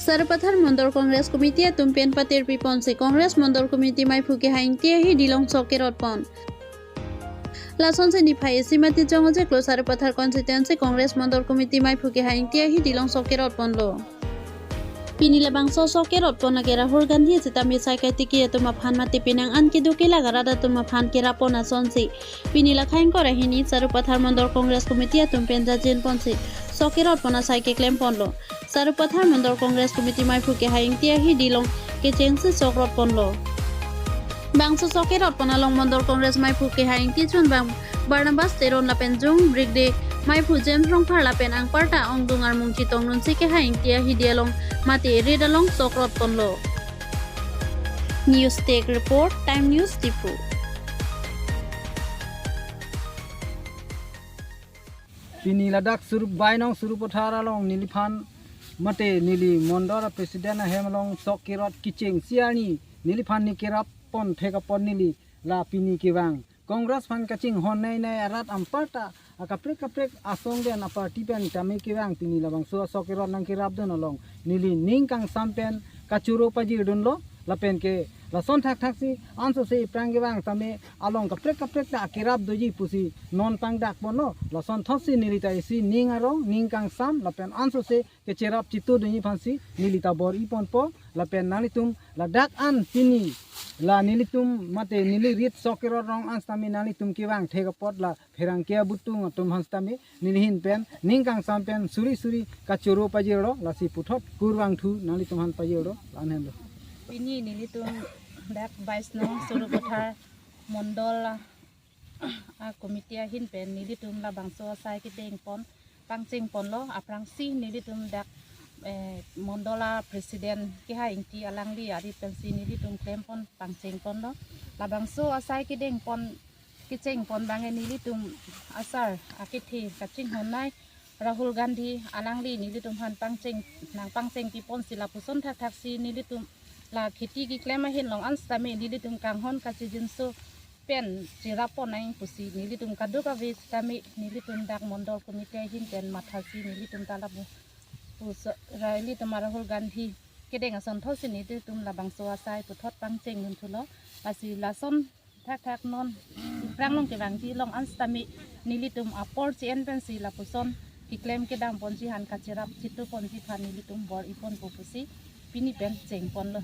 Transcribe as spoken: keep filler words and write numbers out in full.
Sarupathar Mondol Congress Committee atum pen patirpi ponsi Congress Mondol Committee maiphu kehai Ingti Ahidi along sok kerot pon. Lasonsi niphai isi mati chongojeklo Sarupathar Constituency Congress Mondol Committee maiphu kehai Ingti Ahidi along sok kerot ponlo. Pini labangso sok kerot pon lake Rahul Gandhi sitame sai kaitiki atum aphan mate penang an kedo kelak arat atum aphan kerap pon asonsi pini la khaing kora hini Sarupathar Mondol Congress Committee atum pen jajin ponsi sok kerot pon asai keklem ponlo. Sarupathar Mondol Congress Committee maiphu kehai Ingti Ahidi along kechengsi sok rot ponlo. Bangso sok kerot pon along Mondol Congress maiphu kehai Ingti chunbang Barnabas Teron lapen jung brigde maiphu James Rongphar lapen anparta ongdung armung chetong dunsi kehai Ingti Ahidi along mate rit along sok rot ponlo. News Desk Report, Time News Diphu. Pini ladak Suru, Bainong Sarupathar along neliphan mate neli Mondol President ahem along sok kerot kechengsi arni neliphan ne kerap pon thek apot neli la pini kevang Congress aphan kachinghon nei nei arat anparta akaprek kaprek asong den aparty pen tame kevang pini labangso asok kerot nangkerap dun along neli ning kangsam pen kachoro pajir dunlo lapen ke lason thakthaksi ansose iphrang kevang tame along kaprek kaprek ta akerap doji pusi non pangdak ponlo. Lasonthotsi neli ta isi ning arong ning kangsam lapen ansose kecherap chitu dunji aphansi neli ta bor-i ponpo lapen nanglitum ladak an pini la nelitum mate neli rit sok kerot rong an sitame nanglitum kevang thek apot la pherangke abutung atum aphan sitame neli ahin pen ning kangsam pen suri suri kachoro pajirlo lasi puthot kurvangthu nanglitum aphan pajirlo la-an henlo. Pini nelitum dak Bainong Sarupathar Mondol a committee ahin pen nelitum labangso asai kedeng pon pangcheng ponlo. Aphrangsi nelitum dak eh, Mondol a President kehai Ingti alangli arit pensi nelitum klem pon pangcheng ponlo. Labangso asai kedeng pon kecheng pon abang nelitum asar akethe kachinghon nei Rahul Gandhi alangli nelitum aphan pangcheng nangpangchengpi ponsi lapuson thakthaksi nelitum la kheti keklem ahin along an sitame nelitum kanghon kachijinso pen cherap pon nang pusi nelitum kadokave sitame nelitum dak Mondol Committee ahin pen mathasi nelitum ta lapu puso ra ilitum Rahul Gandhi kedeng asonthotsi nelitum labangso asai puthot pangcheng dunthulo. Lasi lason thakthak non iphrang along kevangji along an sitame nelitum apor chi-en pensi lapuson keklem kedam ponji aphan kacherap chitu ponji aphan nelitum bor-i ponpo pusi pini pen cheng ponlo.